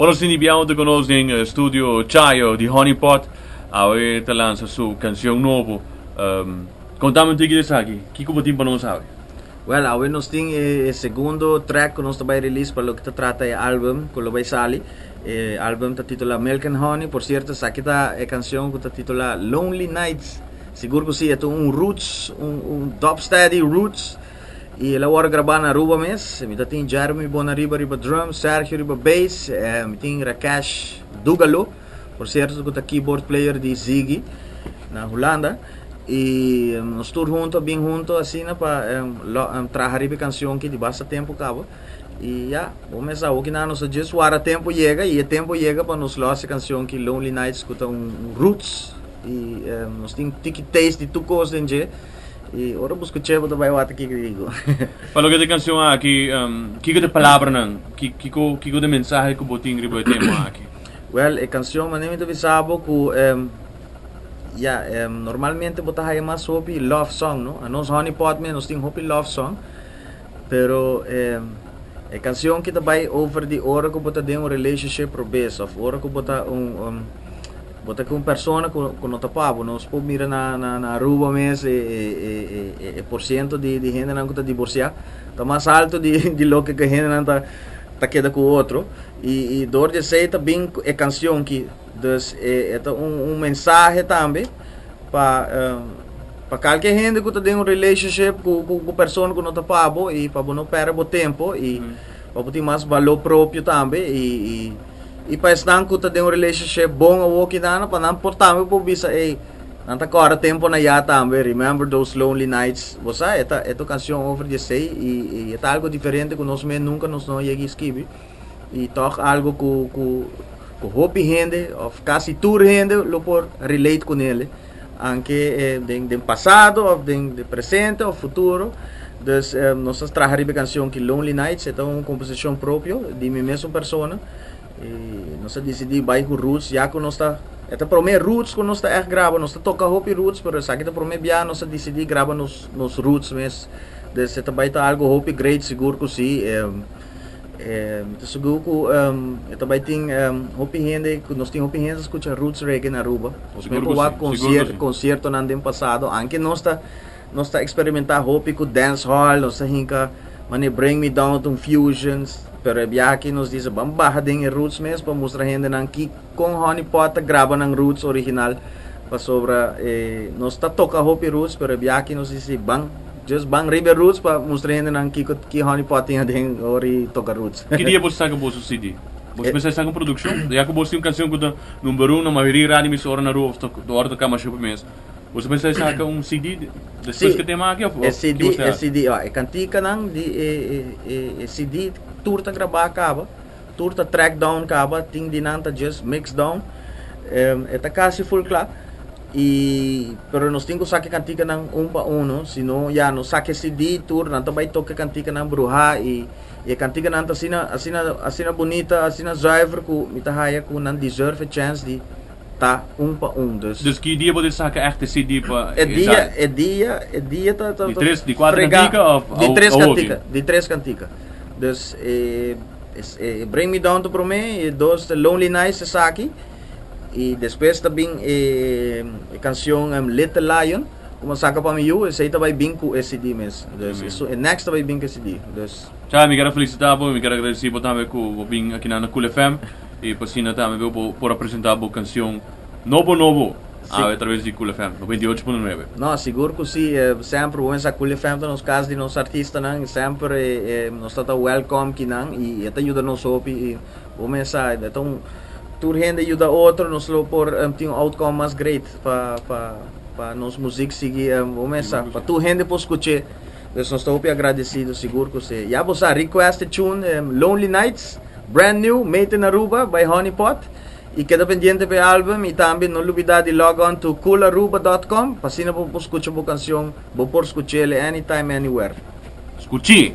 Bueno, Cindy Bianco cu nos den studio Chayo di Honey Pot. Awe ta lansa su cancion nobo. Contame un tiki di esaki. Kico bo tin pa nos awe? Well, awe nos tin e segundo track cu nos ta bay release pa loke ta trata e album cu lo bay sali. E album ta titula Milk and Honey. Por cierto, esaki ta e cancion cu ta titula Lonely Nights. Sigur cu si, e ta un roots, un dubsteady roots. Y el a worde graba na Aruba mes. Mi ta tin Jeremy Bonariba riba drums, Sergio riba bass, mi tin Rakesh Dugalo, por cierto cu ta keyboard player di Ziggy na Hulanda. Y nos tur hunto a bin hunto asina pa traha riba e cancion aki di basta tempo caba. Y ya, bo mes sa, hoki nan nos a just wara tempo yega y e tempo yega pa nos lo haci e cancion aki Lonely Nights cu ta un roots y nos tin tiki taste di tur cos den dje. Y ora bo scuch'é bo ta bay wak kiko di digo. Pa loke ta e cancion aki, kiko ta e palabranan? Kiko kiko ta e mensahe ku bo tin riba e tema aki? Well, e cancion manera mi ta bisa bo ku ya, normalmente bo ta haya mas hopi love song, no? Anos Honey Pot mes nos tin hopi love song, pero e cancion ki ta bay over di ora ku bo ta den un relationship robes of ora ku bo ta un Bo ta ku un persona ku ku no ta pa bo. Nos por mira na na na Aruba mes e e e e e porciento di di hendenan ku ta divorsiá ta mas alto di di loke ku e hendenan ta ta keda ku otro. I i dor di esei ta bin ku e kansion ki. Dus e e ta un un mensahe tambe pa pa kalke hende ku ta den un relationship ku ku ku persona ku no ta pa bo i pa bo no pèrdè bo tempo i pa bo tin mas balor propio tambe i i. I pa esnan ku ta den un relationship bon awor kidana pa nan por tambe por bisa ey nan ta kòrda temponan ya tambe remember those lonely nights bo sa e ta e ta un kanshon over di esey i i e ta algo diferente ku nos mes nunka nos no yega skibi i tòg algo ku ku ku hopi hende òf kasi tur hende lo por relate kunele anke den den pasado òf den den presente òf futuro dus nos ta traha riba e kanshon ki lonely nights e ta un komposishon propio di mi mesun persona. I nos a disidí bai ku roots ya ku nos ta e ta promé roots ku nos ta ègt graba. Nos ta toka hopi roots pero esaki ta promé bia nos a disidí graba nos nos roots mes. Dus e ta bai ta algu hopi great sigur ku si. Mi ta sigur ku e ta bai tin hopi hende ku nos tin hopi hende ta skucha roots reggae na Aruba. Nos mes por wak konsiertonan den pasado anke nos ta nos ta eksperimentá hopi ku dancehall, nos ta hinka manera Bring Me Down ta un fusion, pero e biaha aki nos dise ban baha den e roots mes pa mustra hendenan ki kon Honey Pot ta graba nan roots original pasobra nos ta toka hopi roots pero e biaha aki nos disi ban just ban riba e roots pa mustra hendenan kiko ki Honey Pot tin aden ora i toka roots. Ki dia bo saka boso CD? Bo ta pensa saka un produkshon? Ya ku bo tin un kanshon ku ta number un na mayoria radio emisora na Aruba of ora ta kama shopi mes. Bo ta pensa saka un CD despues ku e tema aki of E CD, e CD, e kantikanan di e e e CD tur ta grabá kaba, tur ta track down kaba, tin di nan ta just mix down. E ta kasi full kla. I pero nos tin ku saka e kantikanan un pa uno, si no ya nos saka e CD tur nan ta bai toka e kantikanan bruhá i e kantikanan ta asina asina asina bunita, asina zuiver ku mi ta haya ku nan deserve e chance di Ta un pa un dus. Dus ki dia bo ta saka echt e CD pa e dia, e dia, e dia ta ta Di tres, di kuater kantika of Di tres kantika, di tres kantika. Dus e e Bring Me Down ta prome, e dos ta Lonely Nights esaki i despues ta bin e e kanshon Little Lion ku bo saka pa mi yu, esei ta bai bin ku e CD mes. Dus e next ta bai bin ku e CD. Dus. Chai, mi kier a felicita bo, mi kier a agradeci bo tambe ku bo bin aki na Cool FM. I pa asina tambe bo por a presenta bo cancion nobo nobo awe a traves di Cool FM 98.9. No, sigur cu si. Semper bo mester sa Cool FM ta nos cas di nos artistanan y semper nos ta ta welcome kinan y e ta yuda nos hopi y bo mester sa e ta un tur hende yuda otro nos lo por tin un outcome mas great pa pa pa nos muziek sigui bo mester sa pa tur hende por scuche. Dus nos ta hopi agradecido sigur cu si. Ya bo sa request e tune Lonely Nights. Brand new, made in Aruba by Honey Pot. Y keda pendiente pa e album y tambe no lubida di log on to coolaruba dot com pa asina bo por scucha bo cancion, bo por scuchele anytime, anywhere. Scuchi!